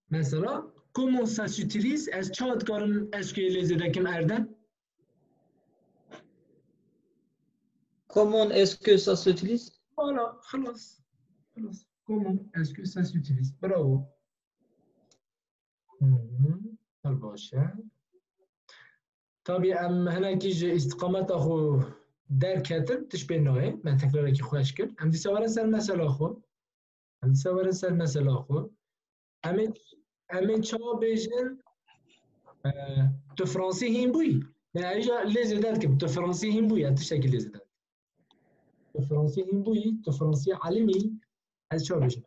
Mesela, comment ça s'utilise? Ez çawa dikarim est-ce que lê zêde kim, Erdem? Comment est-ce que ça s'utilise? Voilà, xelas. Xelas. Comment est-ce que ça s'utilise? Bravo. Hı hı. Pir baş e. Tabî em hinekî ji îstiqameta xwe derketin, tişt pê nayê. Me tekrarekî xweş kir. Em dîsa werin ser mesela xwe. Em dîsa werin ser mesela xwe. Em ê, em ê çawa bêjin? E, tu fransî hîn bûyî? Me hêja lê zêde dikim. Tu fransî hîn bûyî, ya tiştekî lê zêde. Tu fransî hîn bûyî, tu fransî elimî, ez çawa bêjim?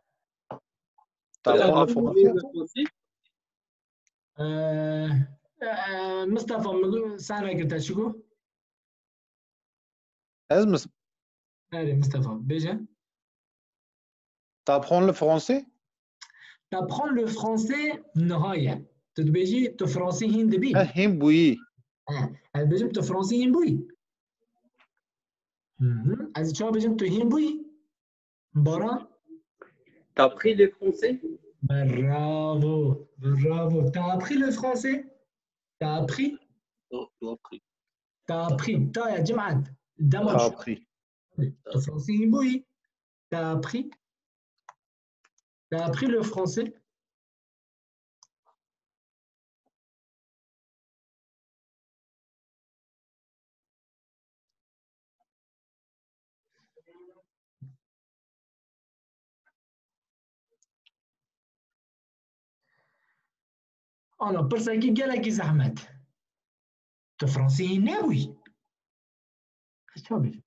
T'apprends le français? Ee, e, Mistefa, min got, sehne kir, te çi got? Ez mi? Erê, Mistefa, bêje. T'apprends le français? T'apprends le français niha ye. Tu dibêjî, tu fransî hîn dibî. Ha, hîn bûyî. He, ez dibêjim, tu fransî hîn bûyî. Hı hı. Ez çawa bêjim, tu hîn bûyî? Baran? T'as pris le français? Bravo, bravo. T'as appris le français? T'as appris? Non, tu as pris. T'as appris. T'as ya cemaat. Demaç. T'as appris. Tu fransî hîn bûyî? T'as appris? T'as appris le français? Ana, pirsekî gelekî zehmet. Tu fransî hîn nebûyî? Ez çawa bêjim?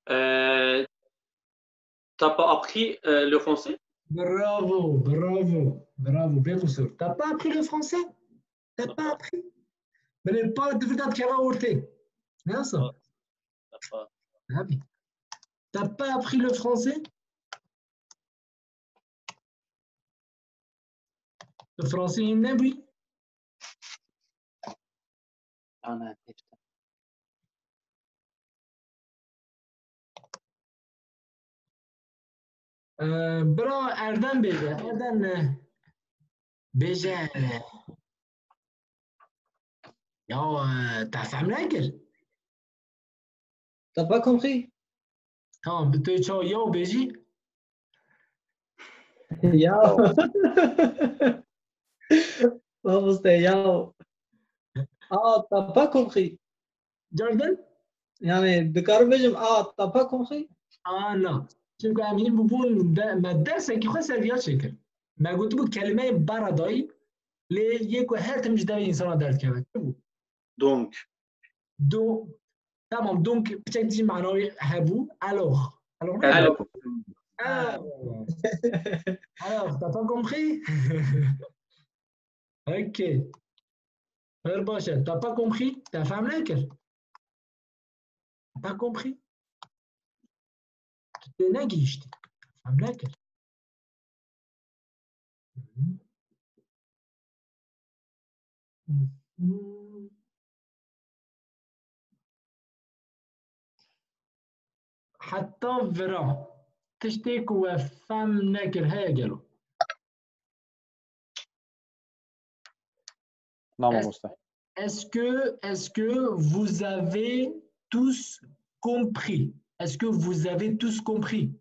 Euh, t'as pas appris euh, le français? Bravo, bravo, bravo, bê qusur. T'as pas appris le français? T'as pas appris? Belê pa di vir de dikeve ortê. Ne yasa? T'as pas. Tabii. T'as pas appris le français? Tu fransî hîn nebûyî? Ana, işte. Ee, bira Erdem bêje. Erdem, e, bêje. Ya, e, te fehm nekir. T'as pas compris? Tamam, tu ça ya bêjî? Ya. Mamoste ya. Ah, t'as pas compris. Cardin? Yani dikarim bêjim, ah, t'as pas compris? Ah, non. Çünkü em hîn bûbûn de, me dersekî xwe ser viya çêkir. Me gotibû kelimeyê bara dayî, lê yê ku her tim ji devê însana derdikeve. Çi bû? Donc, Do, tamam, donc piçek dijî manayê hebû. Alors. Alors, ne? Alors. Ah. Alors, t'as pas compris? Ok. Pir baş e. T'as pas compris? Te fehm nekir? T'as pas compris? Tu tê negihiştî. Fehm nekir. Heta vira tiştê ku we fehm nekir heye gelo? Na Es- mamoste. Est-ce que, est-ce que vous avez tous compris? Est-ce que vous avez tous compris?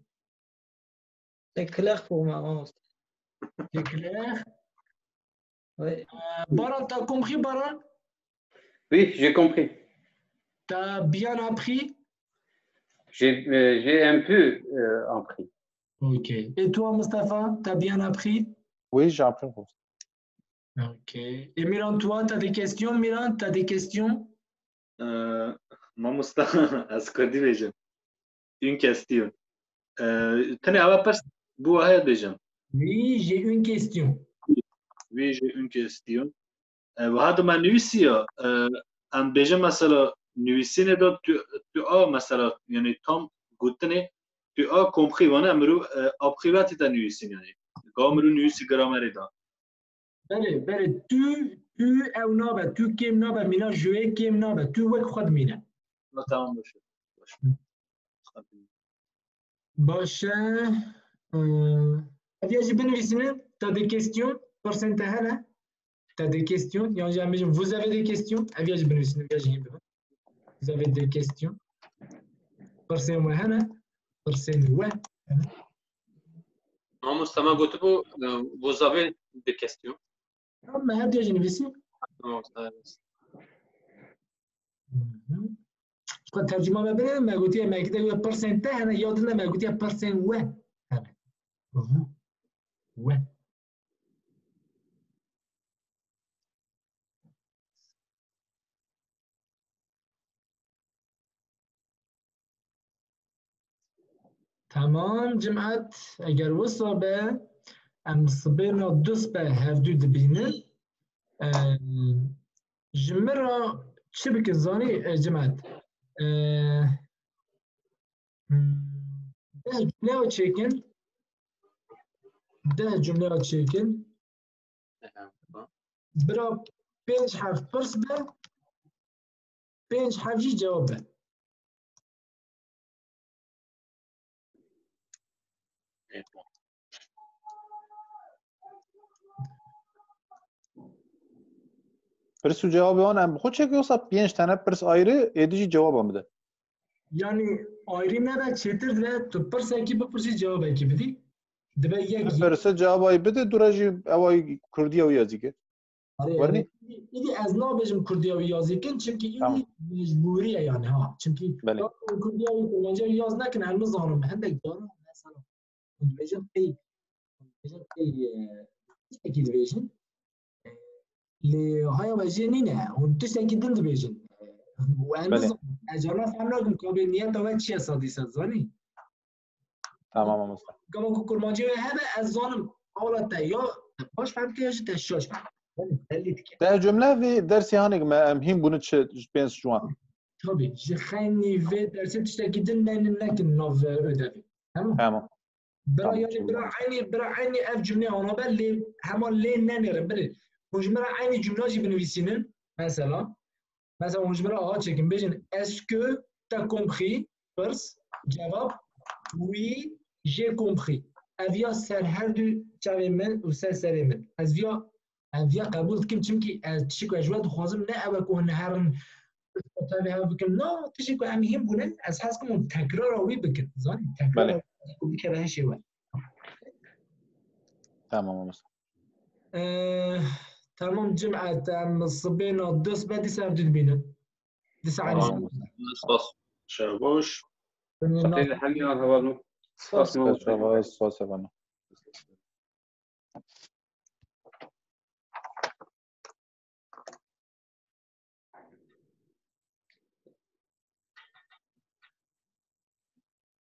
C'est clair pour moi, mamoste. C'est clair? Oui. Euh, Baran, t'as compris, Baran? Oui, j'ai compris. T'as bien appris? J'ai euh, j'ai un peu euh, appris. Ok. Et toi, Mustapha, t'as bien appris? Oui, j'ai appris. Ok. Et Miran, toi, t'as des questions? Miran, t'as des questions? Ee, Mamosta, ez kurdî bêjim. Une question. Ee, tenê ava pirs bû heye bêjim. Oui, j'ai une question. Oui, j'ai une question. Ee, wiha di me nivîsiya, ee, em bêjin mesela nivîsînê de tu, tu as mesela, yani tam gotinê, tu as compris, vana em mirov, ee, appris wê tê te nivîsîn yani. Ga mirov nivîsî gramerê de. Belê, belê. Tu, tu ew nabe, tu kêm nabe, mîna je kêm nabe. Tu wek xwe dimîne. Ha, tamam, baş e. Baş e. Baş e. Ee, ev ya jî binivîsînin. T'as des questions? Pirsên te hene? T'as des questions? Yan jî em bêjin, vous avez des questions? Ev ya jî binivîsînin, ev ya jî hîn bibe. Vous avez des questions? Pirsên we hene? Pirsên we hene? Mamosta me gotibû, e, vous avez des questions. Tamam, me her diya jî nivîsî. Mamosta, evet. Ji xwe tercuma me bide, me gotiye, me gide, pirsên te hene, ya din de me gotiye pirsên we hene. Vous. We. Tamam, cimat, eger wisa be, em sibêna du sibe hevdû dibînin. Em, ji min re çi bikin, zanî, e, cimat? E, hmm, deh cumleya çêkin. Deh cumleya çêkin. Bira pênc herf pirs be, pênc herf jî cewab be. Pirs û cewabê wan em bi xwe çêkin, wisa pênc tane pirs ayrı, êdî jî cewaba bide. Yani ayrı nebe, çêtir dibe, tu pirsekî bipirsî, cewabekî bidî. Dibe yek jî. Pirse cewabay bide, dûra jî eway kurdiya wî ya zî ke. Wernî? Îdî ez nabêjim kurdiya wî ya zî kin, çimkî îdî Tamam. mecbûrî ye yani, ha. Çimkî Belê. kurdiya wî, kurmanciya wî yaz nekin, ez nizanim. Hindek caran mesela hûn dibêjin qey, hûn dibêjin qey, e, tiştekî dibêjin. E, lê haya me jê nîne, hûn tiştekî din dibêjin. E, û ez Belê. nizanim. Ez carna fehm nakim ka bê niyeta we çi ye, sadî sed, zanî? Tamam, mamoste. Gava ku kurmancî wê hebe, ez zanim, awla te ya te baş fehm dike ya jî te şaş fehm dike. Belê, belî dike. Deh cumle vê dersê hanik me em hîn bûne çi ji pênc ciwan. Tabii, ji xeynî vê dersê tiştekî din ne, nekin nav, e, ödevê. Tamam. Tamam. Bira Tamam, yani tamam. Bira eynî, bira eynî ev cumle ana be, lê hema lê nenêrin, bilê. Hûn ji min re eynî cumla jî binivîsînin. Mesela, mesela hûn ji min re aha çêkin, bêjin, est-ce que t'as compris? Pirs, cevap, oui, j'ai compris. Ev ya ser her du çavê min û ser serê min. Ez viya, ez viya qebûl dikim, çimkî ez tiştê ku ez ji we dixwazim ne ew e ku hûn herin tevî hev bikin. Na, tiştê ku em hîn bûnin, ez hez dikim hûn tekrara wî bikin. Zanî, tekrara Belê. Wî ku bikeve hişê we. Tamam, mamosta. Ee, tamam, cimet, em sibêna dest be dîsa ev dibînin. Dîsa Tamam. aynı. Spas. Şevboş. Xwedê li hemî an heval min. Spas, mamosta. Spas, spas, spas.